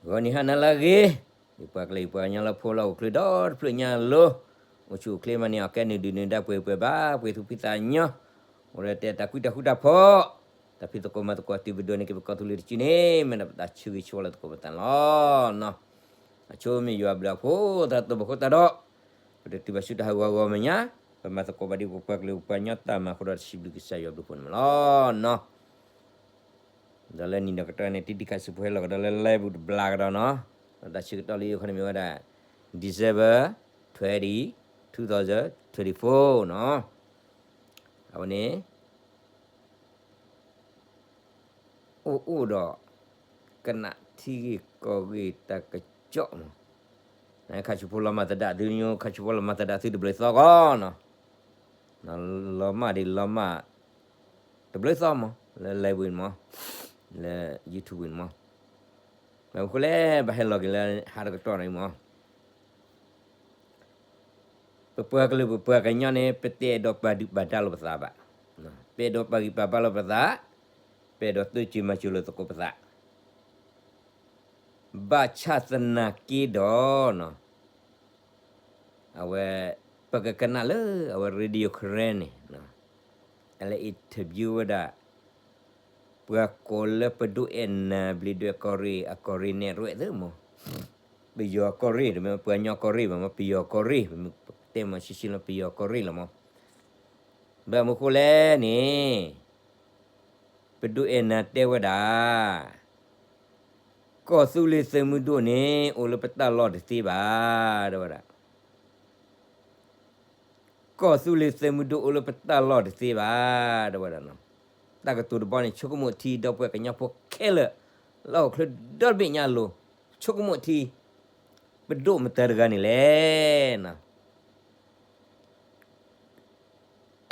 ဂီၤနံၤဟါနၤလၢအဂ့ၤ, ယပှၤကလုာ်ယပှၤကညီလၢဖိလၢအိၣ်ချၢဒီတဖျၢၣ်ညါအလိၤ, အိၣ်ဆူၣ်အိၣ်ချ့မၤန့ၢ်အီၤကဲနုာ်ဒုၣ်နုာ်ဒါ ပှဲၤပှဲၤဘၣ် ပှဲၤသူၣ်ဖှံသးညီ, အိၣ်ဒီးတဲတၢ်ကွံတၢ်ဃူတၢ်ဖိး, တၢ်ဖံးသကိးမၤသကိးတုၤပဒိးန့ၢ်က့ၤပကီၢ်သူလ့ၤတစုန့ၣ် မ့ၢ်ဒၣ်ပတၢ်ဆၢဂ့ၤဆၢဝါလၢသကိးပသးလီၤ. အဆိမ့ၢ်ယွၤဘျုးအဖှိၣ်သရၣ်တိၢ်ဘၣ်ဃိသတးဒီး, ပတတုၤဘၣ်ဆူတၢ်ဟးဂီၤဂီၤမဲာ်ညါ, ပမၤသကိးဘၣ်ဒ်ပပှၤကလုာ်ပပှၤကညီတၢ်မၤအဃိဒီး တၢ်စံးဘျုးကစၢ်ယွၤဘျုးဖှိၣ်န့ၣ်မ့ၢ်လီၤနီၤ. ဒီးလၢနံၤဒီးကတီၢ်န့ၣ် တံၤတံၤခါဆူဖိဟဲလီၤကဒီးလၢ live ပူၤတဘျီကဒီးနီၤ, ဒီးတၢ်ဆၢကတီၢ်လၢယအိၣ်ခီန့ၣ်မ့ၢ်ဝဲဒၣ် December twenty, two thousand twenty-four နီၤ. အဝဲန့ၣ် အိၣ်အိၣ်ဒီး ကနၣ်ထံဂ့ၢ်ကီၢ်ဂ့ၢ်တၢ်ကစီၣ်မး, ခါဆူဖိလီၤမၢ်သဒၣ်သုညိ, ခါဆူဖိလီၤမၢ်သဒၣ်သုတဘျီသီဂီၢ်နီၤ, လီၤမၢ်ဒ်လီၤမၢ် တဘျီသီမး လၢ live ဝံၤန့ၣ်မး, လၢ YouTube ဝံၤန့ၣ်မး, ဘၣ်မနုၤဃိလဲၣ် ဘၣ်ဟဲလီၤက့ၤလၢဟါတကတီၢ်န့ၣ်မး ပပှၤကလုာ်ပပှၤကညီန့ၣ် ပတအဲၣ်ဒိးပာ်ဒုၣ်ပာ်ဒါလိာ်ပသးဘၣ်, ပအဲၣ်ဒိးပာ်ဂံၢ်ပာ်ဘါလိာ်ပသး, ပအဲၣ်ဒိးတိစၢၤမၤစၢၤလိာ်သကိးပသး, ဘၣ်ဆၣ်သနာ်က့ဒီးနီၤ, အဝဲ ပကကနၣ်လၢအဝဲ Radio Karen န့ၣ် လၢ interview ဝဲဒၣ် ပှၤကိးလၢပဒိၣ်အဲၣ်နၤဘျံးဒွဲၣ်ကီၢ်ရ့ၣ် အကီၢ်ရ့ၣ်နဲၣ်ရွဲၣ်သ့မး, ပယီၤကီၢ်ရ့ၣ်တမ့ၢ်ပှၤကညီကီၢ်ရ့ၣ်ဘၣ်မး, ပယီၤကီၢ်ရ့ၣ်, ပတဲမးရှဲရှဲလၢပယီၤကီၢ်ရ့ၣ်လီၤမး, ဘၣ်မနုၤဃိလဲၣ်န့ၣ် ပဒိၣ်အဲၣ်နၤတဲဝဲဒၣ် ကီၢ်သူလ့ၤသုးမုၢ်ဒိၣ်န့ၣ် အိၣ်လၢပတၢ်လီၢ်တသ့ဘၣ် တဲဝဲဒၣ်, ကီၢ်သူလ့ၤသုးမုၢ်ဒိၣ်အိၣ်လၢပတၢ်လီၢ်တသ့ဘၣ် တဲဝဲဒၣ်နီၤ, တၢ်ကတိၤတဘီန့ၣ် ဆိကမိၣ်ထံဒီပုၢ်ဝဲၢ်ကညီဖိခဲလၢာ် လၢဟီၣ်ခိၣ်ချၢဒီတဘ့ၣ်ညါအလိၤ ဆိကမိၣ်ထံ ပဒိၣ်မတၤတဂၤန့ၣ်လဲၣ်နီၤ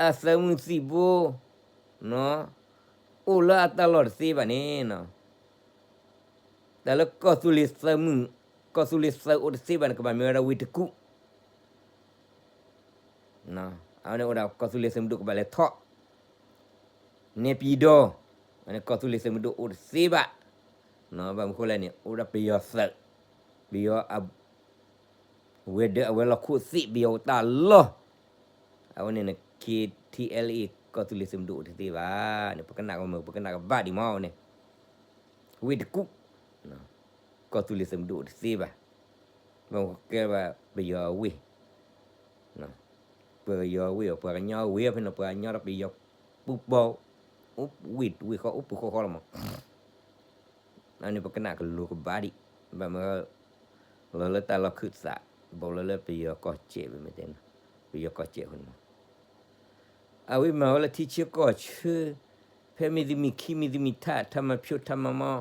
အသုးမုၢ်သံၣ်ဘိ အိၣ်လၢအတၢ်လီၢ်တသ့ဘၣ်န့ၣ်, တၢ်လၢကီၢ်သူလ့ၤသုးမုၢ်, ကီၢ်သူလ့ၤသုးအိၣ်တသ့ဘၣ်န့ၣ် ကဘၣ်မ့ၢ်ဝဲဒၣ်ဝ့ၢ်တကူၣ်, အဝဲန့ၣ်အိၣ်ဒၣ်ကီၢ်သူလ့ၤသုးမုၢ်ဒိၣ်ကဘၣ်လဲၤထီၣ် နဲၣ်ပံၤဒီး, ကီၢ်သူလ့ၤသုးမုၢ်ဒိၣ်အိၣ်တသ့ဘၣ်, ဘၣ်မနုၤဃိလဲၣ်န့ၣ် အိၣ်ဒၣ်ပယီၤသုး, ပယီၤ ဝဲၤဒၢးအဝဲၤလီၢ်ခိၣ်သ့ၣ် ပယီၤအိၣ်တၢ်လီၢ်, အဝဲန့ၣ်န့ၣ် KTLA ကီၢ်သူလ့ၤသုးမုၢ်ဒိၣ်အိၣ်တသ့ဘၣ်န့ၣ် ပကနၣ်ကမၢ ပကနၣ်ကဘၣ်ဒံးမးန့ၣ်, ဝ့ၢ်တကူၣ်, ကီၢ်သူလ့ၤသုးမုၢ်ဒိၣ်အိၣ်တသ့ဘၣ်, ဘၣ်ကဲဘၣ်ပယီၤအဝ့ၢ်, ပယီၤအဝ့ၢ်အပှၤကညီဝ့ၢ်အဖဲန့ၣ် ပှၤကညီဒီးပယီၤပူၤပီၤ, အိၣ်ဝ့ၢ်ဝ့ၢ်ဃီ အိၣ်ပူၤဃီဃီလီၤမး အန့ၣ်ပကနၣ်ကလိၤကဘၣ်ဒံး, ဘၣ်မနုၤ လီၤလၢတၢ်လီၢ်ခုၣ်သး, ဘၣ်လၢလၢပယီၤကီၢ်စဲၣ်, ပမ့ၢ်တဲ, ပယီၤကီၢ်စဲၣ်အဃိန့ၣ်မး, အဝဲမၤဝဲလၢထံဆၢကီၢ်ဆၢ, ဖဲမ့ၢ်သုမ့ၢ်ခံမ့ၢ်သုမ့ၢ်ထါ, ထါမၤဖၠိထါမၤမီ,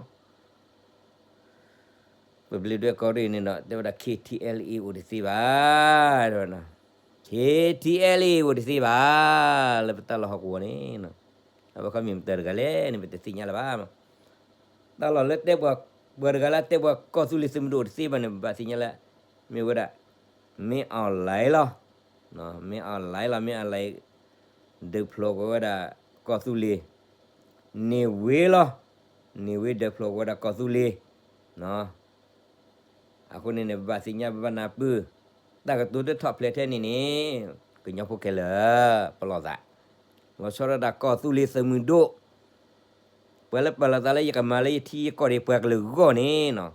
ပဘျ့ဒွဲၣ်ကီၢ်ရ့ၣ်န့ၣ်ဒီး တဲဝဲဒၣ် KTLA အိၣ်တသ့ဘၣ်, တဲဝဲဒၣ်, KTLA အိၣ်တသ့ဘၣ်, လၢပတၢ်လီၢ်ဟီၣ်ကဝီၤန့ၣ်, အဝဲခီမ့ၢ်မတၤတဂၤလဲၣ်န့ၣ် ပတသ့ၣ်ညါလၢၤဘၣ် တၢ်လီၢ်လၢတဲပှၤ, ပှၤတဂၤလၢတဲပှၤကီၢ်သူလ့ၤသုးမုၢ်ဒိၣ်အိၣ်တသ့ဘၣ်န့ၣ် ပဘၣ်သ့ၣ်ညါလၢ, မ့ၢ်ဝဲဒၣ်, မင်းအောင်လှိုင်လီၤ, မင်းအောင်လှိုင်လီၤ, မင်းအောင်လှိုင် ဒုးဖျိးကွံာ်ဝဲဒၣ်ကီၢ်သူလ့ၤ, န့ၢ်ဝ့လီၤ, န့ၢ်ဝ့ဒုးဖျိးကွံာ်ဝဲဒၣ်ကီၢ်သူလ့ၤ, အဃိန့ၣ်န့ၣ် ပဘၣ်သ့ၣ်ညါပဘၣ်နၢ်ပၢၢ်, တၢ်ကတိၤတထီၣ်ဖျဲးထဲန့ၣ်န့ၣ်, ကညီဖိခဲလၢာ်, ပလီၢ်သး, လီၤဆီဒၣ်တၢ်ကီၢ်သူလ့ၤသုးမုၢ်ဒိၣ်, ပှၤလၢပာ်လီၤသးလၢယကမၤလၢယထံယကီၢ်ဒီးပှၤကလုာ်အဂီၢ်န့ၣ်နီၤ,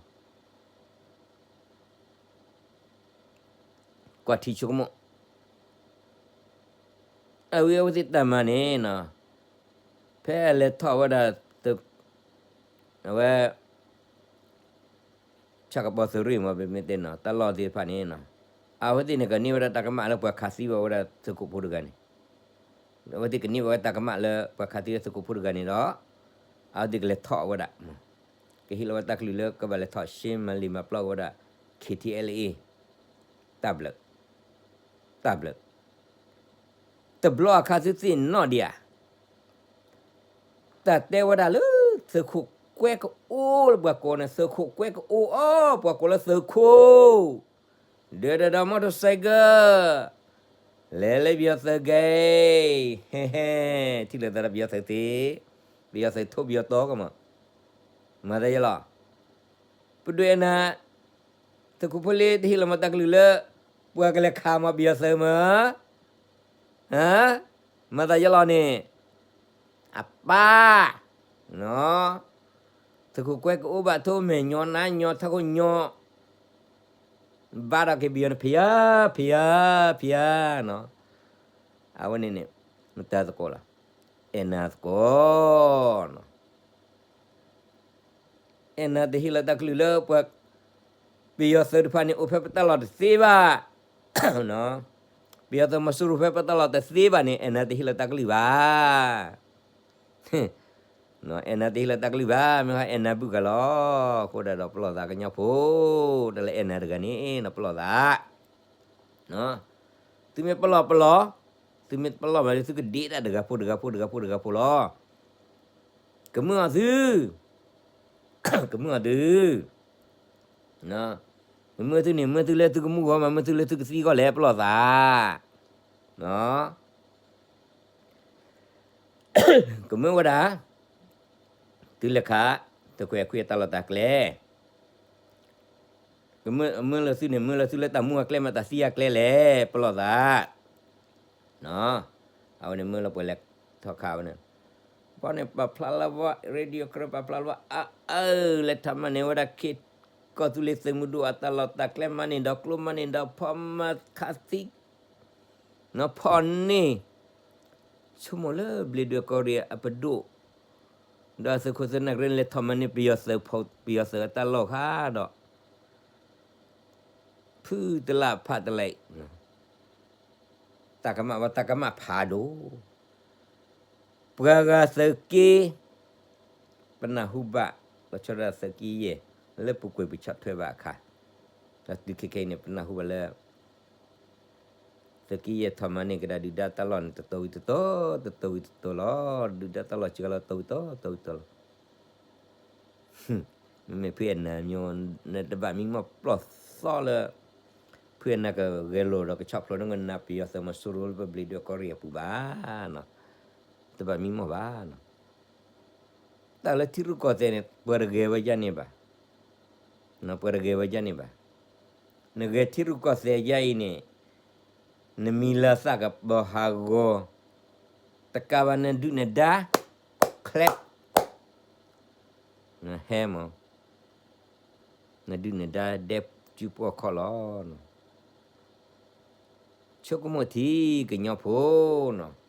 ကွၢ်ထံဆိကမိၣ်, အဝဲအဝဲသ့ၣ်တၢ်မၤန့ၣ်နီၤ, ဖဲအလဲၤထီၣ်ဝဲဒၣ်, အဝဲ ဆၣ်ကပီၤသုးရ့ၣ်မ့ၢ် ပမ့ၢ်တဲနီၤ တၢ်လီၢ်သ့ၣ်တဖၣ်န့ၣ်နီၤ, အဝဲသ့ၣ်န့ၣ် ကန့ၢ်ဝဲဒၣ်တၢ်ကမၣ်လၢပှၤခးသံဘၣ်ဝဲဒၣ်သုးခိၣ်ဖိတဂၤန့ၣ်, အဝဲသ့ၣ်ကန့ၢ်ဘၣ်ဝဲတၢ်ကမၣ်လၢပှၤခးသံဝဲသုးခိၣ်ဖိတဂၤန့ၣ်ဒီး, အဝဲသ့ၣ်ကလဲၤထီၣ်ဝဲဒၣ်, ကဟ့ၣ်လီၤဝဲတၢ်ကလုၢ်လၢကဘၣ်လဲၤထီၣ်ရှဲမၤလံၤမၤပျီဝဲဒၣ် KTLA, တၢ်ဘျၢ, တၢ်ဘျၢ, တဘျီအခါသုသ့ၣ်နီၣ်ဒံးဧါ တၢ်တဲဝဲဒၣ်လၢ သုးခိၣ်ကွဲကအိၣ်လၢပှၤကိးန့ၣ် သုးခိၣ်ကွဲကအိၣ်အီၤ ပှၤကိးလၢသုးခိၣ်, ဒၢဒၢဒီး motorcycle, လဲၤလၢပယီၤသုးဂ့ၤ, ဟဲဟဲ, ထံၣ်လိာ်သးဒီးပယီၤသုးသ့, ပယီၤသုးထိၣ်ပယီၤတီကမး, မၤသးယလီၤ ဒိၣ်အဲၣ်နၤ, သုးခိၣ်ဖိလ့တဟ့ၣ်လီၤမၤတၢ်ကလုၢ်လၢ ပှၤကလဲၤခးမၤပယီၤသုးမး, မၤသးယလီၤန့ၣ်, အပၢ်, သုးခိၣ်ကွဲကအိၣ်ဘၣ်ထိၣ်မဲာ်ညီနါညီထီၣ်ခိၣ်ညီ, ဘၣ်ဒီးက့ၤပယီၤန့ၣ် ဖံးဧၢ, ဖံးဧၢ, ဖံးဧၢနီၤ, အဝဲန့ၣ်န့ၣ်, မတၤသကိးလီၤ, အဲၣ်နၤသကိးနီၤ အဲၣ်နၤတဟ့ၣ်လီၤတၢ်ကလုၢ်လၢပှၤ, ပယီၤသုးတဖၣ်န့ၣ် အိၣ်ဖဲပတၢ်လီၢ်တသ့ဘၣ်, ပယီၤသုးမီၤစိရိၤဖဲပတၢ်လီၢ်တသ့ဘၣ်န့ၣ် အဲၣ်နၤတဟ့ၣ်လီၤတၢ်ကလုၢ်ဘၣ်, အဲၣ်နၤတဟ့ၣ်လီၤတၢ်ကလုၢ်ဘၣ်, မ့ၢ်ဟီအဲၣ်နၤဘုၣ်ကၤလီၤ, အဃိဒၣ်ဒီးပလီၢ်သးကညီဖိ, တၢ်လၢအဲၣ်နၤတဂၤန့ၣ် နပလီၢ်သး သုမ့ၢ်ပလီၢ်ပလီၢ်, သုမ့ၢ်ပလီၢ်ဘၣ်ဒီး သုကဒ့တၢ်တဂၤဖိတဂၤဖိတဂၤဖိတဂၤဖိလီၤ, ကမုာ်အီၤသု, ကမုာ်အီၤသု, မ့ၢ်မုာ်သုန့ၣ် မုာ်သုလၢသုကမူၣ်ဂီၢ် မ့ၢ်မုာ်သုလၢသုကသံဂီၢ်လဲၣ် ပလီၢ်သး, ကမုာ်ဝဲဒၣ်, သုလဲၤခး, သုးခွဲးခွံအတၢ်လီၢ်တၢ်ကျဲ ကမုာ်လၢသုန့ၣ် မုာ်လၢသုလၢတၢ်မူအကျဲမး တၢ်သံအကျဲလဲၣ် ပလီၢ်သး, အဝဲန့ၣ်မုာ်လၢပှဲၤလဲၤထီၣ်ခးဝဲန့ၣ်, ဘီန့ၣ်ပာ်ဖျါလၢဝဲ radio ကြၢးပာ်ဖျါလၢဝဲ အအၢ လဲၤထီၣ်မၤန့ၢ်ဝဲဒၣ် ကီၢ်သူလ့ၤသုးမုၢ်ဒိၣ်အတၢ်လီၢ်တၢ်ကျဲ မၤန့ၢ်ဒီးကျိ မၤန့ၢ်ဒီးဖီ မၤခးသံ နီၤဖီၣ်န့ၢ် ဆိကမိၣ်လၢဘျံးဒွဲၣ်ကီၢ်ရ့ၣ်အပဒိၣ်, ဒီးသုးခိၣ်သုးနၢ်ကရ့ၣ်လဲၤထီၣ်မၤန့ၢ်ပယီၤသုး ပယီၤသုးအတၢ်လီၢ်ခါဒီး ဖုတလၢ်ဖးတလၢ်အံၤ, တၢ်ကမၣ်ဝဲတၢ်ကမၣ်ဖးဒိၣ်, ပှၤဂၤသုးက့ ပနၢ်ဟူဘၣ် လီၤဆီဒၣ်သုးက့ယဲၢ် လၢပူၤကွံာ်ပဆီၣ်ထွဲဘၣ်အခါ, ဒီးတုၤခဲခဲအံၤန့ၣ် ပနၢ်ဟူဘၣ်လၢ သုးက့ယဲၢ်ထီၣ်မၤန့ၢ်ကဒါဒုၣ်ဒါတၢ်လီၢ်န့ၣ် တတီၤဝံၤတတီၤ, တတီၤဝံၤတတီၤလီၤ. ဒုၣ်ဒါတၢ်လီၢ်စှၤလီၤ တတီၤဝံၤတတီၤ, တတီၤဝံၤတတီၤလီၤ. မ့မ့ၢ်ဖုအဲၣ်နၤမ့ၢ် နတဘၣ်မံမီၢ်ပျီၢ်သီလၢ ဖုအဲၣ်နၤကဂဲၤလိာ်ဒီးကဆီၣ်ဖျိးန့ၢ်ကနၣ်ပယီၤသုးမီၤစိရိၤလၢပဘျံးဒွဲၣ်ကီၢ်ရ့ၣ်အပူၤဘၣ်. တဘၣ်မံမီၢ်ဘၣ်. တၢ်လၢထံရူၢ်ကီၢ်သဲးန့ၣ် ပှၤတဂဲၤဝဲဒ်န့ၣ်ဘၣ်. ပှၤတဂဲၤဝဲဒ်န့ၣ်ဘၣ်. နဂဲၤထံရူၢ်ကီၢ်သဲးဒ်အံၤန့ၣ် နမံၤလၤသၣ်ကပီၤဟးဂီၤ, တကးဘၣ်နဒုၣ်နဒါ, ချဲး, နဟဲမး, နဒုၣ်နဒါဒဲစုပှီၢ်ခီၣ်လီၤ. ဆိကမိၣ်ထံကညီဖိနီၤ.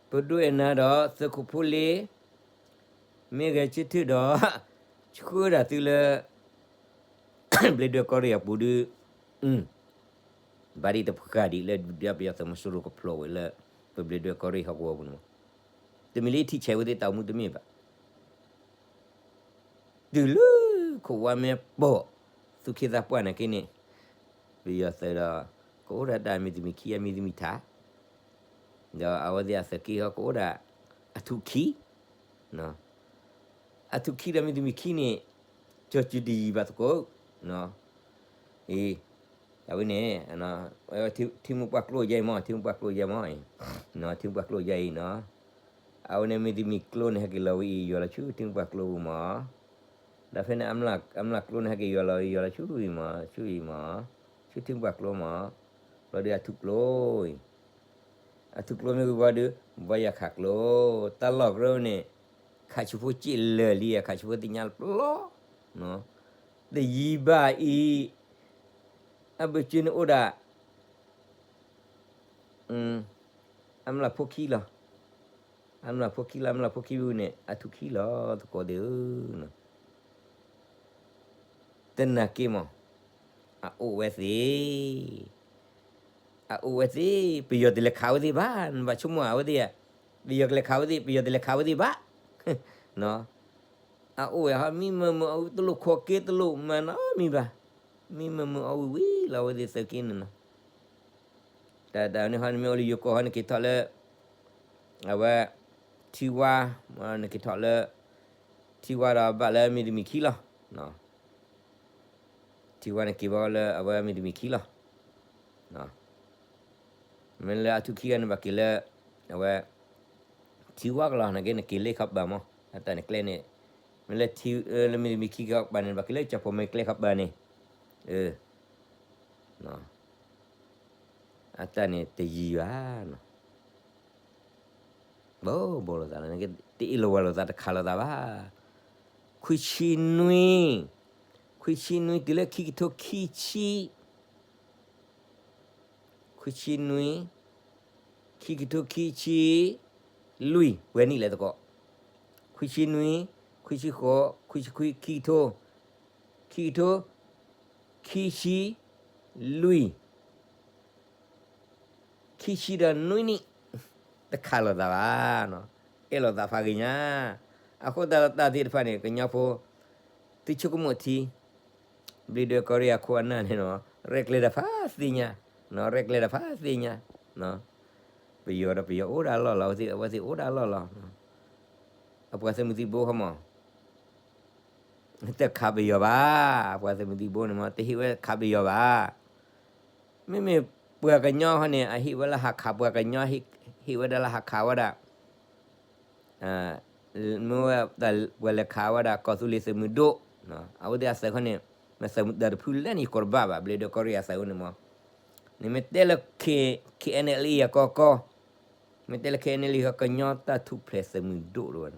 ပဒိၣ်အဲၣ်နၤဒီးသုးခိၣ်ဖိလ့ မ့ၢ်ဂဲၤဆၢထၢၣ်ဒီး ဆှၢဒၣ်သုလၢ ဘျံးဒွဲၣ်ကီၢ်ရ့ၣ်အပူၤဒီး ဘၣ်ဒံးတဖုဃာ်ဒံးလၢဒုၣ်ဒါပယီၤသုးမီၤစိရိၤကဖျိးဝဲလၢ ပဘျံးဒွဲၣ်ကီၢ်ရ့ၣ်ဟီၣ်ကဝီၤပူၤန့ၣ်မး, တမ့ၢ်လၢထံဆဲးဝဲသ့ၣ်တၢ်အိၣ်မူတမ့ၢ်ဘၣ်. တုၤလၢခိၣ်ဝါမ့ၢ်ပိာ် သူၣ်က့သးပှၢ်နာ်က့န့ၣ် ပယီၤသုးဒီး ကအိၣ်ဒၣ်တၢ်မံၤတမံၤခံ အမံၤတမံၤထါ, ဒီးအဝဲသ့ၣ်အသုးက့ဟီၣ်ကအိၣ်ဒၣ် အထူၣ်ခံ, အထူၣ်ခံဒီးမံၤတမံၤခံန့ၣ် ကၠီၤစုၤတယံၤဘၣ်သကိး, အံၤ အဝဲန့ၣ် ထံမိၢ်ပှၢ်ကျိယဲအံၤမး ထံမိၢ်ပှၢ်ကျိယဲမးအံၤ, ထံမိၢ်ပှၢ်ကျိယဲအံၤနီၤ, အဝဲန့ၣ်မံၤတမံၤကျိန့ၣ် ဟဲက့ၤလီၤဝဲအံၤ ယွၤလီၤဆူထံမိၢ်ပှၢ်ကျိပူၤမး, ဒီးဖဲန့ၣ် အမျၢ်ကျိန့ၣ် ဟဲက့ၤယွၤလီၤ ယွၤလီၤဆူအံၤမး ဆူအံၤမး, ဆူထံမိၢ်ပှၢ်ကျိမး, ဘျီဒီးအထူၣ်ကျိအံၤ အထူၣ်ကျိမ့ၢ်ဂ့ၤဘၣ်ဒီး ဘၣ်ယၤခးကျိ, တၢ်လီၢ်ကရၢန့ၣ် ခးဆူဖိစ့ၣ်လၢာ်လံ ခးဆူဖိသ့ၣ်ညါပျီ, တယံၤဘၣ်အံၤ, အဘၢၣ်စၢၤန့ၣ်အိၣ်ဒၣ် အမျၢ်ဖိခံလီၤ, အမျၢ်ဖိခံလီၤ အမျၢ်ဖိခံဘၣ်န့ၣ် အထူၣ်ခံလီၤ သကိးသ့ၣ်ဧၢ, တနာ်က့မး, အအိၣ်ဝဲသ့ၣ် အအိၣ်ဝဲသ့ၣ် ပယီၤတလဲၤခးဝဲသ့ၣ်ဘၣ် နဘၣ်ဆိကမိၣ်အဝဲသ့ၣ်, ပယီၤကလဲၤခးဝဲသ့ၣ် ပယီၤတလဲၤခးဝဲသ့ၣ်ဘၣ်, အအိၣ်ဝဲဟီ မံမုာ်မုာ်အီၣ်ဝံၤ တလိၣ်ခိးက့ တလိၣ်မၤနီတမံၤဘၣ်, မံမုာ်မုာ်အီၣ်ဝံၤဝံၤလီၤ အဝဲသ့ၣ်သုးက့န့ၣ်နီၤ, တၢ်တၢ်န့ၣ်ဟီ နမ့ၢ်အိၣ်လၢယိၤကီၢ်ဟီ နက့ၤထီၣ်လၢ အဝဲ ထံဝါ, နက့ၤထီၣ်လၢ ထံဝါဒီးဘၣ်လၢမံၤတမံၤခံလီၤ. ထံဝါနက့ၤဘၣ်လၢအဝဲမံၤတမံၤခံလီၤ. မ့ၢ်လၢအထူၣ်ခံဂၤန့ၣ် ဘၣ်က့ၤလၢ အဝဲ ထံဝါကလီၤ နက့ၤ နက့ၤလၢခီပၤမး အတၢ်န့ၣ်ကျဲန့ၣ် မ့ၢ်လၢထံ လၢမ့ၢ်တမံၤခံကီးပၤန့ၣ် ဘၣ်က့ၤလၢကၠီၣ်ဖိမဲာ်ကျဲခီပၤန့ၣ်, အတၢ်န့ၣ်တယံၤဘၣ်နီၤ, ဘိးဘိးလိာ်သးလီၤ, တအ့ၣ်လိာ်ဝဲလိာ်သး တခးလိာ်သးဘၣ်. ခွံဆံနွံ, ခွံဆံနွံ တုၤလၢခံကထိခံဆံ ခွံဆံနွံ, ခံကထိခံဆံလွံၢ် ပှဲၤနံၣ်လဲၣ်သကိး, ခွံဆံနွံ, ခွံဆံဃိး, ခွံဆံခွံ, ခံကထိ, ခံကထိ, ခံဆံလွံၢ်, ခံဆံဒီးနွံနံၣ်, တခးလိာ်သးဘၣ်, အဲၣ်လိာ်သးဖးဂ့ၤညါ, အဃိသတးဒီးတၢ်သ့ၣ်တဖၣ်န့ၣ် ကညီဖိ သုဆိကမိၣ်ထံ ဘျ့းဒွဲၣ်ကီၢ်ရ့ၣ်အခိၣ်အနၢ်န့ၣ်နီၤ, ရဲၣ်ကျဲၤတၢ်ဖးသ့ၣ်ညါ, ရဲၣ်ကျဲၤတၢ်ဖးသ့ၣ်ညါ, ပယီၤဒီးပယီၤအိၣ်ဒၣ်လီၢ်လီၤ, အဝဲသ့ၣ်အိၣ်ဒၣ်လီၢ်လီၤ, အပှၤသုးမုၢ်သံၣ်ဘိခီမး, တခးပယီၤဘၣ်, ပှၤသုးမုၢ်သံၣ်ဘိန့ၣ်မး တဟ့ၣ်ဝဲခးပယီၤဘၣ်, မ့မ့ၢ်ပှၤကညီဟီန့ၣ် အဟ့ၣ်ဝဲလၢဟးခးပှၤကညီ, ဟ့ၣ်ဝဲဒၣ်လၢဟးခးဝဲဒၣ် မ့ၢ်ဝဲ ပှၤလဲၤခးဝဲဒၣ်ကီၢ်သူလ့ၤသုးမုၢ်ဒိၣ်, အဝဲသ့ၣ်အသုးခီန့ၣ် မ့ၢ်သုးမုၢ်ဒိၣ်တဖုလဲၣ်န့ၣ် ယကိးတဘၣ်ဘၣ်, ဘျ့းဒွဲၣ်ကီၢ်ရ့ၣ်အသုးန့ၣ်မး, နမ့ၢ်တဲလၢ K-, KNLA အကီၢ်ကီၢ်, မ့ၢ်တဲလၢ KNLA ကညီတၢ်ထူၣ်ဖျဲးသုးမုၢ်ဒိၣ်တဝဲ,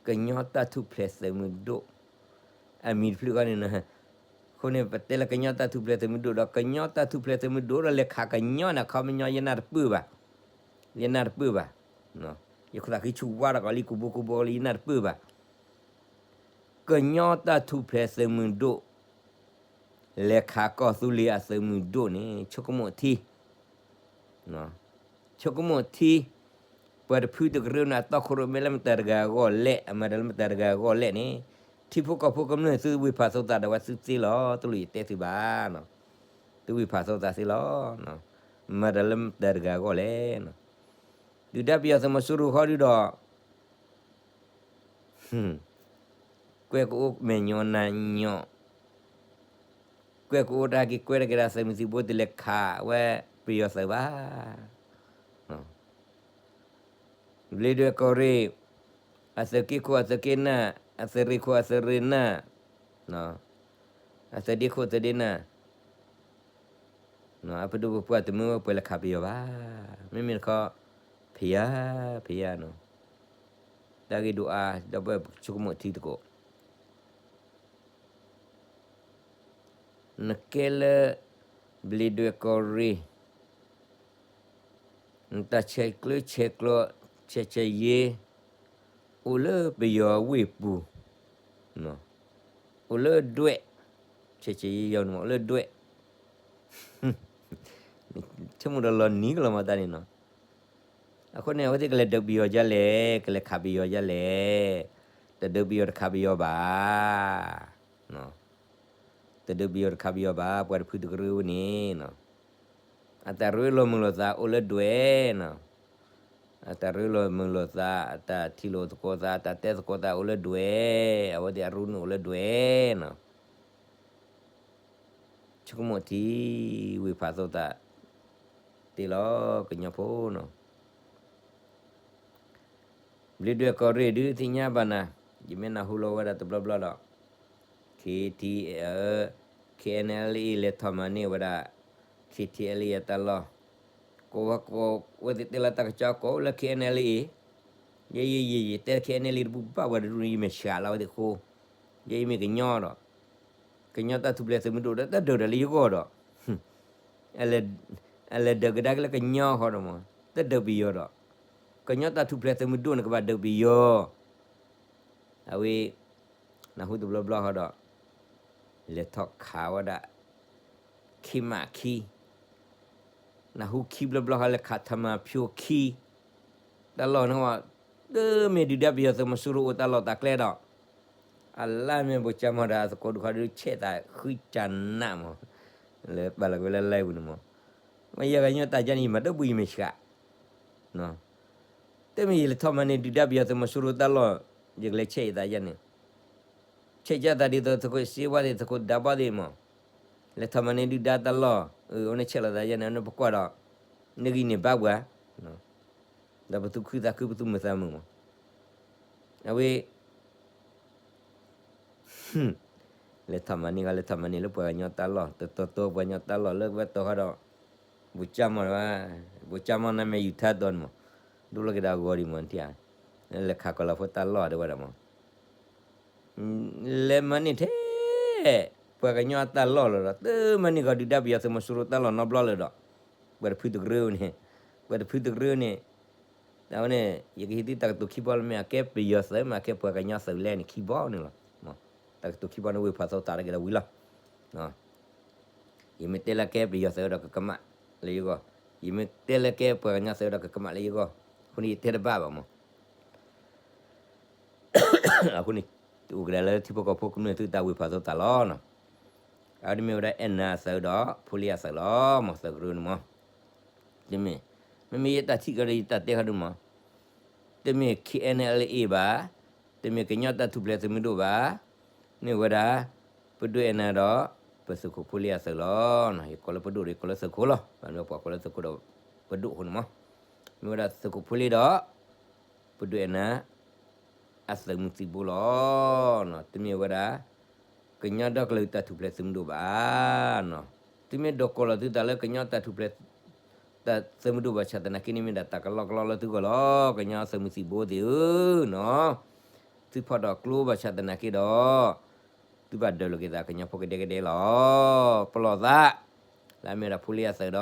ကညီတၢ်ထူၣ်ဖျဲးသုးမုၢ်ဒိၣ်, အမံၤတဖျၢၣ်ဃီန့ၣ်, အဃိန့ၣ် ပတဲလၢကညီတၢ်ထူၣ်ဖျဲးသုးမုၢ်ဒိၣ်ဒီး ကညီတၢ်ထူၣ်ဖျဲးသုးမုၢ်ဒိၣ်ဒီး လဲၤခးကညီန့ၣ် ခီပညီ ယနၢ်တပၢၢ်ဘၣ်, ယနၢ်တပၢၢ်ဘၣ်, ယခိၣ်သးဃံဆူၣ်ဝါဒီးကီးလံ ကူဘိကူဘိလံ ယနၢ်တပၢၢ်ဘၣ်, ကညီတၢ်ထူၣ်ဖျဲးသုးမုၢ်ဒိၣ် လဲၤခးကီၢ်သူလ့ၤအသုးမုၢ်ဒိၣ်န့ၣ် ဆိကမိၣ်ထံ, ဆိကမိၣ်ထံ, ပှၤတဖုတကရၢန့ၣ် အတီခိၣ်ရိၣ်မဲလၢမတၤတဂၤအဂီၢ်လဲၣ်, အမၤတၢ်လၢမတၤတဂၤအဂီၢ်လဲၣ်န့ၣ်, ထံဖိကီၢ်ဖိကမျၢၢ်သုဝ့ၢ်ဖးသိသးဒီးဝဲသုသ့လီၤ, တလိၣ်ယတဲသုဘၣ်, သုဝ့ၢ်ဖးသိသးသ့လီၤ, မၤတၢ်လၢမတၤတဂၤအဂီၢ်လဲၣ်, ဒုၣ်ဒါပယီၤသုးမီၤစိရိၤဃီဒုဒီး ကွဲၢ်ကအိၣ်မဲာ်ညိးနါညိး, ကွဲၢ်ကအိၣ်တၢ်က့ၤကွဲၢ်တၢ်က့ၤဒီးသုးမုၢ်သံၣ်ဘိတလဲၤခးဝဲပယီၤသုးဘၣ်, ဘျ့းဒွဲၣ်ကီၢ်ရ့ၣ်, အသုးက့ခိၣ်အသုးက့နၢ်, အသုးရ့ၣ်ခိၣ်အသုးရ့ၣ်နၢ်, အသုးဒ့ခိၣ်အသုးဒ့နၢ် အပဒိၣ်ပပှၢ်တမုာ်ဝဲပှဲၤလၢခးပယီၤဘၣ်, မ့မ့ၢ်တခီ, ဖယါ, ဖယါနီၤ, တၢ်ဂ့ၢ်ဒိၣ်အါ ဒီပုၢ်ဝဲၢ်ပဆိကမိၣ်ထံသကိး, နကဲလၢ ဘျ့းဒွဲၣ်ကီၢ်ရ့ၣ် နတၢ်ဆဲးကျၢဆဲးကျိး ဆဲးဆဲးယ့ အိၣ်လၢပယီၤဝ့ၢ်ပူၤ, အိၣ်လၢဒွဲၣ်, ဆဲးဆဲးယ့ယီၤန့ၣ်မး အိၣ်လၢဒွဲၣ်, ဆိကမိၣ်ဒီးလီၤနံၤကလီၤမးတၢ်န့ၣ်နီၤ, အဃိန့ၣ် အဝဲသ့ၣ်ကလဲၤဒုးပယီၤဒ်လဲၣ်, ကလဲၤခးပယီၤဒ်လဲၣ်, တဒုးပယီၤတခးပယီၤဘၣ်, တဒုးပယီၤတခးပယီၤဘၣ်, ပှၤတဖုတကရၢဝဲန့ၣ်နီၤ, အတၢ်ရ့လိာ်မုာ်လိာ်သးအိၣ်လၢဒွဲၣ်နီၤ, အတၢ်ရ့လိာ်မုာ်လိာ်သး, အတၢ်ထံၣ်လိာ်သကိးသး, အတၢ်တဲသကိးသးအိၣ်လၢဒွဲၣ်, အဝဲသ့ၣ်အရူနုာ်အိၣ်လၢဒွဲၣ်နီၤ, ဆိကမိၣ်ထံ ဝ့ၢ်ဖးသိသး သ့လီၤ ကညီဖိနီၤ, ဘျ့းဒွဲၣ်ကီၢ်ရ့ၣ်ဒုးသ့ၣ်ညါဘၣ်နၤ, ယမ့ၢ်နၢ်ဟူလီၤဝဲဒၣ်တဘျီဘျီဒီး KT, KNLA လဲၤထီၣ်မၤန့ၢ်ဝဲဒၣ် KTLA အတၢ်လီၢ်, ကိးဝဲကိးဝဲသ့ၣ်တဲလီၤတၢ်ကစီၣ်ကိးလၢ KNLA, ယဲယဲယဲယဲတဲ KNLA တဘူၣ်ဘၣ်ပှၤတဒူၣ်န့ၣ် ယမဲာ်ဆှးလီၤဝဲသ့ၣ်ဃိ, ယဲယမ့ၢ်ကညီဒီး ကညီတၢ်ထူၣ်ဖျဲးသုးမုၢ်ဒိၣ်ဒီး တဒုးဒီးလၢယဂီၢ်ဒီး အလဲၤဒုးကဒါက့ၤလၢကညီဃီဒီးမး တဒုးပယီၤဒီး ကညီတၢ်ထူၣ်ဖျဲးသုးမုၢ်ဒိၣ်န့ၣ် ကဘၣ်ဒုးပယီၤ, အဝဲ နၢ်ဟူတဘျီဘျီဃီဒီး လဲၤထီၣ်ခးဝဲဒၣ် ခံမးခံ, နၢ်ဟူခံဘျီဘျီဃီ လဲၤခးထမၤဖၠိခံ, တၢ်လီၢ်န့ၣ်ဝဲ တမ့ၢ်ဒုၣ်ဒါပယီၤသုးမီၤစိရိၤအိၣ်တၢ်လီၢ်တၢ်ကျဲဒီး အလါမ့ၢ်ဘိၣ်ကၠၢမီၤဒီးအသကိးဒုးခီဒုးဆဲးသးဃံတၢ်နးမး, လၢပာ်လီၤက့ၤဝဲလၢ live ပူၤန့ၣ်မး, မ့ၢ်ယဲကညီတၢ်ယါန့ၣ် ယမၤတဘူၣ်ယမဲာ်ဆှး, တမ့ၢ်ယလဲၤထီၣ်မၤန့ၢ်ဒုၣ်ဒါပယီၤသုးမီၤစိရိၤတၢ်လီၢ် ယကလဲၤဆဲးယသးယါန့ၣ်, ဆဲးကသးဒ်သိးသကိးစ့ဝါသ့ၣ် သကိးဒါဘီသ့ၣ်မး, လဲၤထီၣ်မၤန့ၢ်ဒုၣ်ဒါတၢ်လီၢ်, အဝဲန့ၣ်ဆဲးလီၤသးယါန့ၣ် အဝဲန့ၣ်ပကွၢ်ဒီး နဂံၢ်န့ၢ်ဘါပှၤ, ဒီးပသူၣ်ခုသးခုပသူၣ်မုာ်သးမုာ်မး, အဝဲ လဲၤထီၣ်မၤန့ၢ်ဃီ လဲၤထီၣ်မၤန့ၢ်လၢပှၤကညီတၢ်လီၢ် တတီၤတီၤ ပှၤကညီတၢ်လီၢ်လၢကဘၣ်တီၤဃီဒီး ဘူးကၠၢ်မီၢ်ဝဲ, ဘူးကၠၢ်မီၢ် နမ့ၢ်ယူၤထါတီၤန့ၣ်မး, ဒိၣ်လီၤက့ၤဒီးအဂီၤဒံးမး နထံၣ်ဧါ, လဲၤခးကီၤလၤဖိတၢ်လီၢ်တဲဝဲဒၣ်မး လဲၤမၤန့ၢ်ထဲ ပှၤကညီအတၢ်လီၢ်လီၤဒီး တမၤန့ၢ်ကီၤဒုၣ်ဒါပယီၤသုးမီၤစိရိၤတၢ်လီၢ်နီတဘျီလၢၤဒီး ပှၤတဖုတကရၢန့ၣ်, ပှၤတဖုတကရၢန့ၣ်, အဝဲန့ၣ် ယကဟ့ၣ်သုတၢ်ကတိၤခံဘီလၢ မ့ၢ်အကဲပယီၤသုး မ့ၢ်အကဲပှၤကညီသုးလဲၣ်န့ၣ် ခံဘီန့ၣ်လီၤ. တၢ်ကတိၤခံဘီန့ၣ် ဝ့ၢ်ဖးသိသးတက့ၤဒီးဝံၤလီၤ. ယမ့ၢ်တဲလၢကဲပယီၤသုးဒီးကကမၣ်လၢယဂီၢ်, ယမ့ၢ်တဲလၢကဲပှၤကညီသုးဒီးကကမၣ်လၢယဂီၢ်, အဃိန့ၣ်ယတဲတဘၣ်ဘၣ်မး. အဃိန့ၣ် အိၣ်ကဒါလၢထံဖိကီၢ်ဖိကမျၢၢ်သုတၢ်ဝ့ၢ်ဖးသိသးလီၤ. အဝဲန့ၣ်မ့ၢ်ဝဲဒၣ်အဲၣ်နၤအသုးဒီး ဖိလ့အသုးလီၤမး သုးကရၢန့ၣ်မး. တမ့ၢ်, မ့မ့ၢ်ယတၢ်ထံၣ်ကဒီးယတၢ်တဲဃီဒုမး, တမ့ၢ် K N L A ဘၣ်, တမ့ၢ်ကညီတၢ်ထူၣ်ဖျဲးသုးမုၢ်ဒိၣ်ဘၣ်, မ့ၢ်ဝဲဒၣ် ပဒိၣ်အဲၣ်နၤဒီး ပသုးခိၣ်ဖိလ့အသုးလီၤ. ယကိးလၢပဒိၣ်ဒီးယကိးလၢသုးခိၣ်လီၤ. ဘၣ်မနုၤပှၤကိးလၢသုးခိၣ်ဒီး ပဒိၣ်အဃိန့ၣ်မး, မ့ၢ်ဝဲဒၣ်သုးခိၣ်ဖိလ့ဒီး ပဒိၣ်အဲၣ်နၤ အသုးမုၢ်သံၣ်ဘိလီၤ. တမ့ၢ်ဝဲဒၣ် ကညီဒီကလုာ်တၢ်ထူၣ်ဖျဲးသုးမုၢ်ဒိၣ်ဘၣ်. သုမ့ၢ်ဒိးကိးလီၤသုသးလၢကညီတၢ်ထူၣ်ဖျဲး တၢ်သုးမုၢ်ဒိၣ်ဘၣ်ဆၣ်သနာ်က့န့ၣ် မ့ၢ်ဒၣ်တၢ်ကလီကလီလၢသုဂီၢ်လီၤ. ကညီသုးမုၢ်သံၣ်ဘိသ့ၣ်ဧၢနီၤ, သုဖီၣ်ဒီးကျိဘၣ်ဆၣ်သနာ်က့ဒီး သုဘၣ်ဒၢးလိာ်က့ၤသးကညီဖိကဒဲကဒဲလီၤ. ပလီၢ်သး လၢအမ့ၢ်ဒၣ်ဖိလ့အသုးဒီး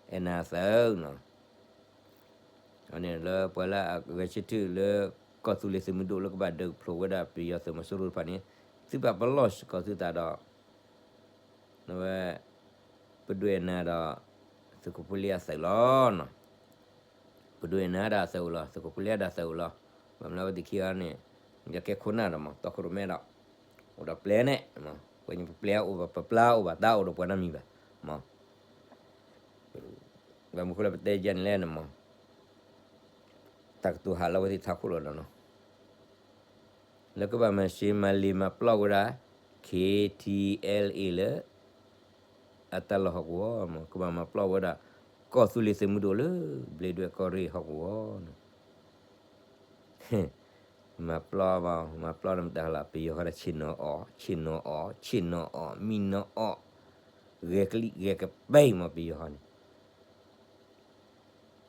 အဲၣ်နၤအသုးနီၤ. အန့ၣ်လၢပှၤလၢအဂဲၤဆၢထၢၣ်လၢ ကီၢ်သူလ့ၤသုးမုၢ်ဒိၣ်လၢကဘၣ်ဒုးဖျိးဝဲဒၣ်ပယီၤသုးမီၤစိရိၤတဖၣ်န့ၣ် သုဘၣ်ပလီၢ်စ့ၢ်ကီးသုသးဒီး အဝဲ ပဒိၣ်အဲၣ်နၤဒီး သုးခိၣ်ဖိလ့အသုးလီၤ. ပဒိၣ်အဲၣ်နၤဒၣ်အသုးအိၣ်လီၤ, သုးခိၣ်ဖိလ့ဒၣ်အသုးအိၣ်လီၤ. ဘၣ်မနုၤဝဲသ့ၣ်ခံဂၤန့ၣ် ယကဲခိၣ်နၢ်ဒီးမး တီခိၣ်ရိၣ်မဲဒီး အိၣ်ဒီးပျဲၢ်န့ၣ်, ပှၤညီပပျဲၢ်အိၣ်ဘၣ် ပပျဲၢ်အိၣ်ဘၣ် တၢ်အိၣ်ဒီးပှၤနီတမံၤဘၣ်မး. ဘၣ်မနုၤဃိလၢပတဲယဲန့ၣ်လဲၣ်န့ၣ်မး, တၢ်ကတိၤဟးလီၤဝဲသ့ၣ်ထးခိၣ်လီၤဒီးနီၤ, လၢကဘၣ်မၤရှဲမၤလ့ၤမၤပျီၢ်ဝဲဒၣ် K T L A လၢ အတၢ်လီၢ်ဟီၣ်ကဝီၤမး ကဘၣ်မၤပျီၢ်ဝဲဒၣ် ကီၢ်သူလ့ၤသုးမုၢ်ဒိၣ်လၢ ဘျ့ဒွဲၣ်ကီၢ်ရ့ၣ်ဟီၣ်ကဝီၤန့ၣ် မၤပျီၢ်ဘၣ် မၤပျီၢ်လၢမတၤလီၤ ပယီၤဃီဒီးဆ့ၣ်နီၤအီၣ် ဆ့ၣ်နီၤအီၣ် ဆ့ၣ်နီၤအီၣ် မံနီၤအီၣ် ဂဲၤကလံၣ်ဂဲၤကပၤမး ပယီၤဃီန့ၣ်.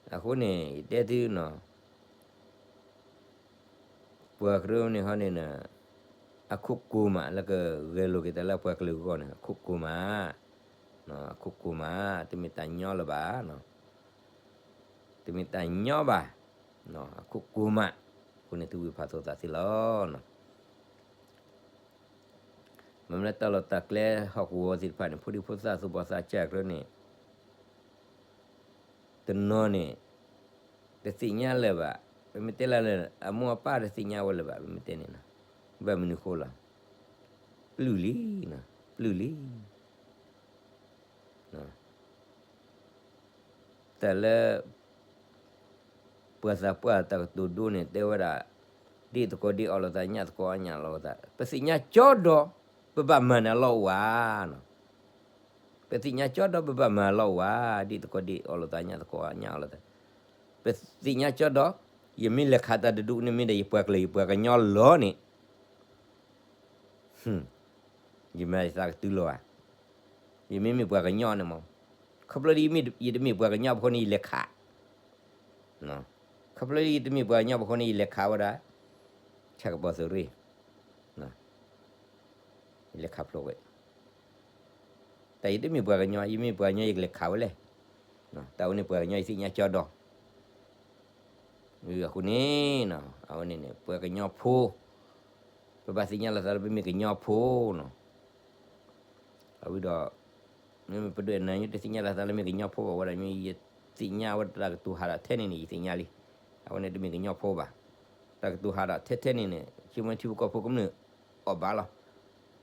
အဃိန့ၣ် ယတဲသုနီၤ ပှၤကရၢန့ၣ်ဟီန့ၣ် အခိၣ်ကိၤမး လၢကဂဲၤလိာ်က့ၤတၢ်လၢပှၤကလုာ်အဂီၢ်န့ၣ် အခိၣ်ကိၤမး, အခိၣ်ကိၤမး တမ့ၢ်တၢ်ညီလၢၤဘၣ်, တမ့ၢ်တၢ်ညီဘၣ်, အခိၣ်ကိၤမး, အဃိန့ၣ်သုဝံၢ်ဖးသိသးသ့လီၤ. မ့မ့ၢ်လၢတၢ်လီၢ်တၢ်ကျဲဟီၣ်ကဝီၤသ့ၣ်တဖၣ်န့ၣ် ဖိဒံဖိသၣ်သူၣ်ဘီၣ်သးစၢ်ကရၢန့ၣ် တနီၤန့ၣ် တသ့ၣ်ညါလၢၤဘၣ်, ပမ့ၢ်တဲလၢ အမိၢ်အပၢ်တသ့ၣ်ညါဝဲလၢၤဘၣ် ပမ့ၢ်တဲန့ၣ်, ဘၣ်မနုၤဃိလီၤ, ပျုၢ်လံ, ပျုၢ်လံ တၢ်လၢ ပှၤသးပှၢ်တၢ်ကတိၤဒိန့ၣ် တဲဝဲဒၣ် ဒ့ၣ်သကိးဒ့ၣ်အီၣ်လိာ်သး ညၣ်သကိးညၣ်အီၣ်လိာ်သး ပသ့ၣ်ညါကၠီဒီး ပဘၣ်မၤနၤလီၢ်အိၣ်ဧါ, ပသ့ၣ်ညါကၠီဒီး ပဘၣ်မၤလီၢ်အိၣ်ဧါ, ဒ့ၣ်သကိးဒ့ၣ်အီၣ်လိာ်သး ညၣ်သကိးညၣ်အီၣ်လိာ်သး, ပသ့ၣ်ညါကၠီဒီး ယမ့ၢ်လဲၤခးတၢ်တဒူၣ်န့ၣ် မ့ၢ်ဒီးယပှၤကလုာ်ယပှၤကညီလီၤန့ၣ် ယမၤယသးကတုၤလီၤဧါ, ယမ့မ့ၢ်ပှၤကညီန့ၣ်မး, ခီဖျိလၢယတမ့ၢ်ပှၤကညီဘၣ်အဃိန့ၣ် ယလဲၤခး, ခီဖျိလၢယတမ့ၢ်ပှၤကညီဘၣ်အဃိန့ၣ် ယလဲၤခးဝဲဒၣ် ဆၣ်ကပီၤသုးရ့ၣ်, ယလဲၤခးဖျိးဝဲ, တၢ်ယတမ့ၢ်ပှၤကညီ ယမ့ၢ်ပှၤကညီ ယကလဲၤခးဝဲလဲၣ်, တၢ်ဝဲန့ၣ်ပှၤကညီ ယသ့ၣ်ညါကၠီဒီး အဃိန့ၣ် အဝဲန့ၣ်န့ၣ် ပှၤကညီဖိ ပဘၣ်သ့ၣ်ညါလီၤသးလၢပမ့ၢ်ကညီဖိနီၤ, အဝဲဒီး မ့မ့ၢ်ပဒိၣ်အဲၣ်နၤ ယတသ့ၣ်ညါလီၤသးလၢမ့ၢ်ကညီဖိဘၣ်ဝဲဒၣ် မ့ၢ်ယသ့ၣ်ညါဝဲတၢ်ကတိၤဟးထီၣ်ထဲန့ၣ်န့ၣ် ယသ့ၣ်ညါလံ, အဝဲန့ၣ်တမ့ၢ်ကညီဖိဘၣ်, တၢ်ကတိၤဟးထီၣ်ထဲထဲန့ၣ်န့ၣ် ဆိကမိၣ်ထံဖိကီၢ်ဖိကမျၢၢ်အီၣ်ဘၣ်လီၤ,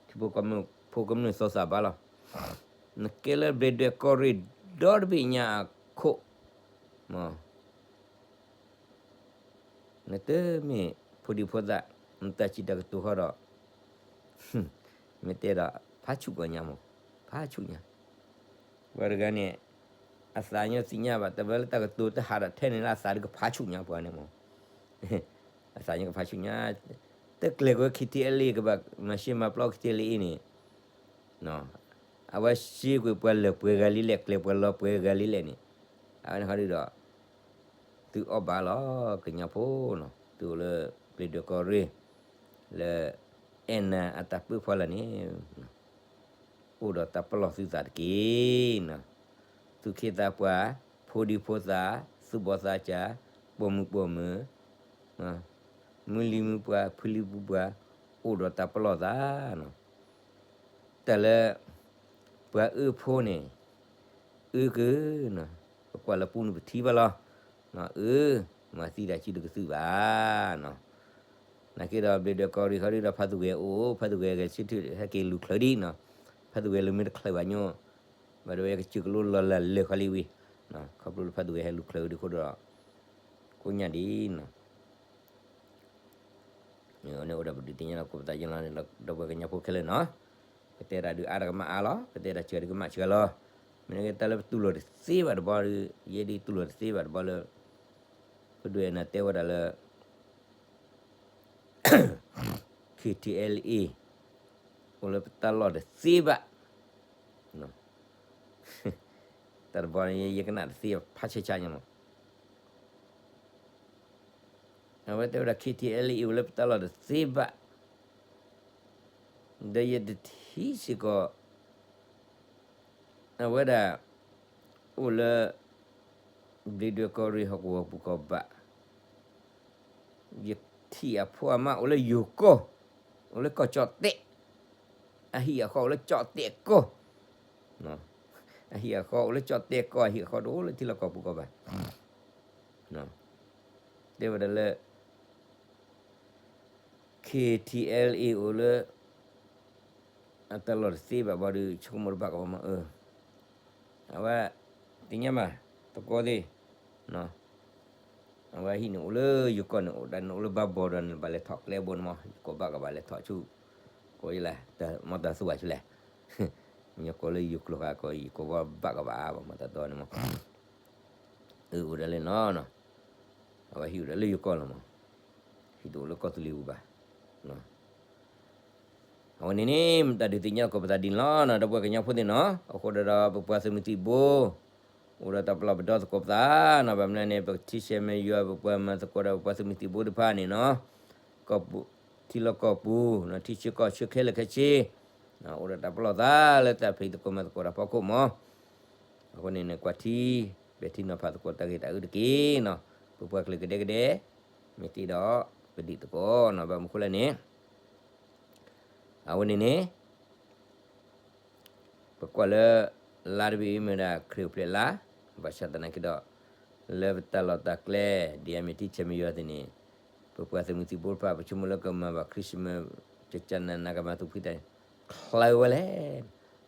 ထံဖိကီၢ်ဖိကမျၢၢ်သီသးဘၣ်လီၤ, နကဲလၢဘျ့ဒွဲၣ်ကီၢ်ရ့ၣ်ဒီတဘ့ၣ်ညါအခိၣ်, မ့ၢ် နတမ့ၢ်ဖိဒံဖိသၣ် နတၢ်စံးတၢ်ကတိၤဃီဒီး မ့ၢ်တဲဒီး ဖးဆူၣ်ကီးညါမး, ဖးဆူၣ်ညါ, ပှၤတဂၤန့ၣ် အသးညီသ့ၣ်ညါဘၣ် တဘျီလၢတၢ်ကတိၤတဟးထီၣ်ထဲန့ၣ်လၢအသးဒုးကဖးဆူၣ်ညါပှၤန့ၣ်မး, အသးညီကဖးဆူၣ်ညါ, တကျဲၤကွံာ် K T L A ကဘၣ်မၤရှဲမၤပျီ K T L A န့ၣ်, အဝဲရှဲကွံာ်ပှၤလၢာ်ပှဲၤဂၤလံလဲၣ် ကျဲၤပှၤလီၤပှဲၤဂၤလံလဲၣ်န့ၣ်, အဝဲန့ၣ်ခီဒုဒီး သုအီၣ်ဘၣ်လီၤ ကညီဖိနီၤ, သုအိၣ်လၢ ဘျ့ဒွဲၣ်ကီၢ်ရ့ၣ် လၢ အဲၣ်နၤအတၢ်ပၢဖီလာ်န့ၣ် အိၣ်ဒီးတၢ်ပလီၢ်သုသးတက့ၢ်နီၤ. သူၣ်က့သးပှၢ်, ဖိဒံဖိသၣ်, သူၣ်ဘီၣ်သးစၢ်, ပိာ်မုၣ်ပိာ်မုၣ်, မုၢ်လံၤမုၢ်ပှၢ်, ဖုလံၤဖုပှၢ်, အိၣ်ဒီးတၢ်ပလီၢ်သးနီၤ. တၢ်လၢ ပှၤအၢဖိန့ၣ် အၢက့ၤနီၤ, ပကွၢ်လၢပူၤန့ၣ်ပထံၣ်ဘၣ်လီၤ. အၢ မၤသံတၢ်စုတကသုၣ်ဘၣ်နီၤ. နာ်က့ဒီး ဘျ့ဒွဲၣ်ကီၢ်ရ့ၣ်ခီဒုဒီး ဖါသူၣ်ဂဲၤအိၣ်, ဖါသူၣ်ဂဲၤဂဲၤဆၢထၢၣ်ဟဲက့ၤလူၤချၢဒံးနီၤ. ဖါသူၣ်ဂဲၤလူၤမ့ၢ်တချၢဘၣ်ညိ, ဘၣ်ဒိဝဲကစၢၢ်ကလိလီၤလၢ်လၢာ်ခီလံဝံၤ, ခီဖျိလၢဖါသူၣ်ဂဲၤဟဲလူၤချၢဒံးအဃိဒီး ကိညၣ်ဒံးနီၤ. န့ၣ်အိၣ်ဒီးပဒုးသ့ၣ်ညါလီၤကိးပသးယလီၤန့ၣ် ဒီပုၢ်ဝဲၢ်ကညီဖိခဲလၢာ်နီၤ, ပတဲတၢ်ဒုးအါတကမၣ်အါလီၤ, ပတဲတၢ်စှၤဒုးကမၣ်စှၤလီၤ. မ့ၢ်န့ၣ်က့တၢ်လၢပတူၢ်လိာ်တသ့ဘၣ်တဘျီဒီး ယဲဒၣ်တူၢ်လိာ်တသ့ဘၣ်တဘျီလၢ ပဒွဲၣ်နၤတဲဝဲဒၣ်လၢ K T L A အိၣ်လၢပတၢ်လီၢ်တသ့ဘၣ် တၢ်တဘျီန့ၣ် ယကနၣ်တသ့ဖးဆါဆါညါမး, အဝဲတဲဝဲဒၣ် K T L A အိၣ်လၢပတၢ်လီၢ်တသ့ဘၣ်, ဒီးယတထံၣ်စ့ၢ်ကီး အဝဲဒၣ် အိၣ်လၢ ဘျ့ဒွဲၣ်ကီၢ်ရ့ၣ်ဟီၣ်ကဝီၤပူၤကီၢ်ဘၣ်, ယထံၣ်အဖိအမါအိၣ်လၢယိၤကီၢ်, အိၣ်လၢကီၢ်ကၠီၣ်တဲၣ်, အဟံၣ်အဃီအိၣ်လၢကၠီၣ်တဲၣ်ကီၢ်, အဟံၣ်အဃီအိၣ်လၢကၠီၣ်တဲၣ်ကီၢ်, အဟံၣ်အဃီတအိၣ်လၢထံလီၢ်ကီၢ်ပူၤကီၢ်ဘၣ်, တဲဝဲဒၣ်လၢ K T L A အိၣ်လၢ အတၢ်လီၢ်တသ့ဘၣ်ဘၣ်ဒီး ဆိကမိၣ်တဘၣ်ကဘၣ်မး, အဝဲ သ့ၣ်ညါမး သကိးသ့ၣ် အဝဲဟံၣ်န့ၣ်အိၣ်လၢယိၤကီၢ်န့ၣ် အိၣ်ဒၣ်န့ၣ်အိၣ်လၢဘါဘီဒီးန့ၣ် ဘၣ်လဲၤထီၣ်ကျဲဘိန့ၣ်မး ယကိးဘၣ်ကဘၣ်လဲၤထီၣ်ဆူ ကိးယလဲၣ် မ့ၢ်တၢ်သူဝဲဆူလဲၣ်, မ့ၢ်ယကိးလၢယိၤကျိၤဃာ်ကိး ယကိးဘၣ်ကဘၣ်ဘၣ်မး တၢ်တီန့ၣ်မး အအိၣ်ဒၣ်လၢနီၤ, အဝဲဟံၣ်အိၣ်ဒၣ်လၢယိၤကီၢ်လီၤမး, ဟံၣ်တအိၣ်လၢကီၢ်သူလ့ၤပူၤဘၣ်, အဝဲန့ၣ်န့ၣ် မ့ၢ်တၢ်ဒုးသ့ၣ်ညါသကိးပသးဒ်န့ၣ်လီၤနီၤ ဒီပုၢ်ဝဲၢ်ကညီဖိသ့ၣ်နီၤ, အဃိဒီးဒီးပပှၤသုးမုၢ်သံၣ်ဘိ အိၣ်ဒီးတၢ်ပလီၢ်ပဒီသကိးပသးနီၤ, ဘၣ်မနုၤန့ၣ် ပကထံဆဲးမ့ၢ်ယွၤ ပပှၤမၤသကိးဒီးပပှၤသုးမုၢ်သံၣ်ဘိတဖၣ်န့ၣ်နီၤ, ကီၢ်ပူၤ ထံလီၢ်ကီၢ်ပူၤ ထံဆၢကီၢ်ဆၢခဲလၢာ်ခဲဆ့ အိၣ်ဒီးတၢ်ပလီၢ်သးလၢတၢ်ဖံးသကိးမၤသကိးတၢ်ဖီခိၣ်မး, အဃိန့ၣ်န့ၣ် ကွၢ်ထံ ပဲာ်ထံနီၤဖးသကိးတၢ်ဂ့ၢ်တၢ်အုၣ်တက့ၢ်နီၤ, ပပှၤကလုာ်ကဒဲကဒဲ မ့ၢ်တ့ဒီး ပဒံးသကိးနီၤ, ဘၣ်မနုၤဃိလဲၣ်န့ၣ် အဝဲန့ၣ်န့ၣ် ပကွၢ်လၢ လါတဘ့ၣ်အံၤမ့ၢ်ဒၣ်ခရံာ်အိၣ်ဖျဲၣ်လါ, ဘၣ်ဆၣ်သနာ်က့ဒီး လၢပတၢ်လီၢ်တၢ်ကျဲ ဒ်အမ့ၢ်ထံဆဲးမ့ၢ်ယွၤသ့ၣ်န့ၣ် ပပှၤသုးမုၢ်သံၣ်ဘိတဖၣ် ပဆိကမိၣ်လၢကမၤဘၣ် Christmas ကကနနကမၤသူၣ်ဖှံသး ချၢဝဲလဲၣ်,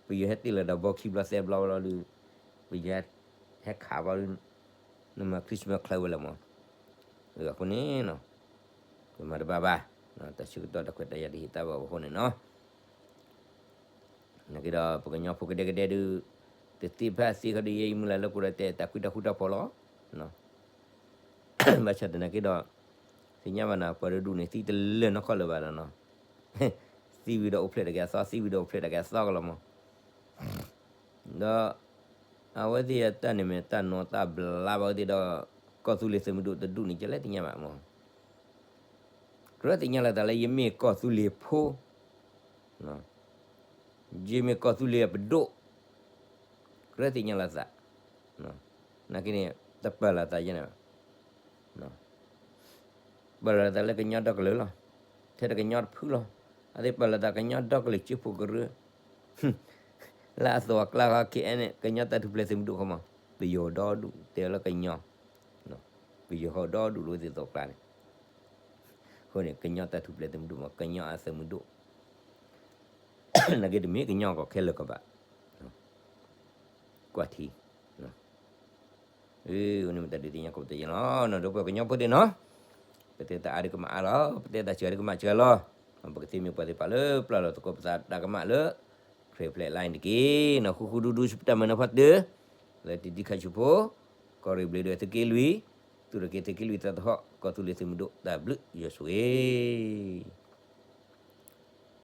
ပယီၤဟဲတ့ၢ်လီၤဒီးဘီခံဘျီသၢဘျီဘျီဒီး ပယီၤဟဲခးဘျီဒီး နမၤ Christmas ချၢဝဲလဲၣ်မး, အဃိန့ၣ် ပမၤတဘၣ်ဘၣ်, တၢ်ဆၢကတီၢ်တၢ်ခွဲးတၢ်ယာ်တဟ့ၣ်သးဘၣ်အဃိန့ၣ်နီၤ နာ်က့ဒီး ပကညီဖိကဒဲကဒဲဒုး တသ့ဖဲအသ့ခီဒီး ယဲယမုၢ်လၢ်လၢကိးဒီးတဲ တၢ်ကွံတၢ်ဃူတၢ်ဖိးလီၤ. ဘၣ်ဆၣ်သနာ်က့ဒီး သ့ၣ်ညါဘၣ်နၤ ပှၤတဒူၣ်န့ၣ် သံတလၢာ်နီတခီလၢၤဘၣ်ဒီးနီၤ, သံဝံၤဒီးအိၣ်ဖျဲၣ်တၢ်ကဲအသီ သံဝံၤဒီးအိၣ်ဖျဲၣ်တၢ်ကဲအသီကလီၤမး. ဒီး အဝဲသ့ၣ်အတၢ်န့ၣ်မ့ၢ်တၢ်နီၢ်တၢ်ဘျါဘၣ်ဝဲသ့ၣ်ဒီး ကီၢ်သူလ့ၤသုးမုၢ်ဒိၣ်တဒူၣ်န့ၣ် ကလဲၤသ့ၣ်ညါဘၣ်မး ကြၢးသ့ၣ်ညါလီၤသးလၢယမ့ၢ်ကီၢ်သူလ့ၤဖိ, ယမ့ၢ်ကီၢ်သူလ့ၤအပဒိၣ်, ကြၢးသ့ၣ်ညါလီၤသး, နာ်က့န့ၣ် တပာ်လီၤသးယဲန့ၣ်ဘၣ်, ပာ်လီၤသးလၢကညီဒီကလုာ်လီၤ, ထဲတကညီတဖုလီၤ, အသ့ၣ်ပာ်လီၤသးကညီဒီကလုာ်ကၠ့ဖိကရၢ, လၢအသီအကျါဃီ ခဲအံၤန့ၣ် ကညီတၢ်ထူၣ်ဖျဲးသုးမုၢ်ဒိၣ်ဃီမး, ပယီၤဒီဒူၣ်တဲလၢကညီ, ပယီၤဃီဒီဒူၣ်လၢသ့ၣ်သီကျါန့ၣ် အဃိန့ၣ် ကညီတၢ်ထူၣ်ဖျဲးသုးမုၢ်ဒိၣ်မး ကညီအသုးမုၢ်ဒိၣ်, နာ်က့တမ့ၢ်ကညီကီၢ်ခဲလၢာ်ကီးဘၣ်, ကွၢ်ထံ, အဝဲန့ၣ်မ့ၢ်တၢ်ဒုးသ့ၣ်ညါကိးပသးယဲလီၤ, ဒီပုၢ်ဝဲၢ်ကညီဖိသ့ၣ်နီၤ, ပတဲတၢ်အါဒုးကမၣ်အါလီၤ, ပတဲတၢ်စှၤဒုးကမၣ်စှၤလီၤ, ပကသ့မ့ၢ်ပှၤသ့ၣ်တဖၣ်လၢပျၢ်လီၤသကိးပသးတၢ်ကမၣ်လၢ ခရံာ်ဖျဲးလါန့ၣ်တက့ၢ်နီၤ, ဃူဃူဒူဒူဆူပတၢ်မၤနၢၤဖီတၢၢ်, လၢတံၤဒံခါဆူၣ်ဖိ, ကီၢ်ရ့ၣ်ဘျ့းဒွဲၣ်သုးက့လွံၢ်, သုးရ့ၣ်က့ၤသုးက့လွံၢ်သးသဟီၣ်, ကီၢ်သူလ့ၤသုးမုၢ်ဒိၣ်တၢ်ဘျုးယွၤဆိၣ်ဂ့ၤ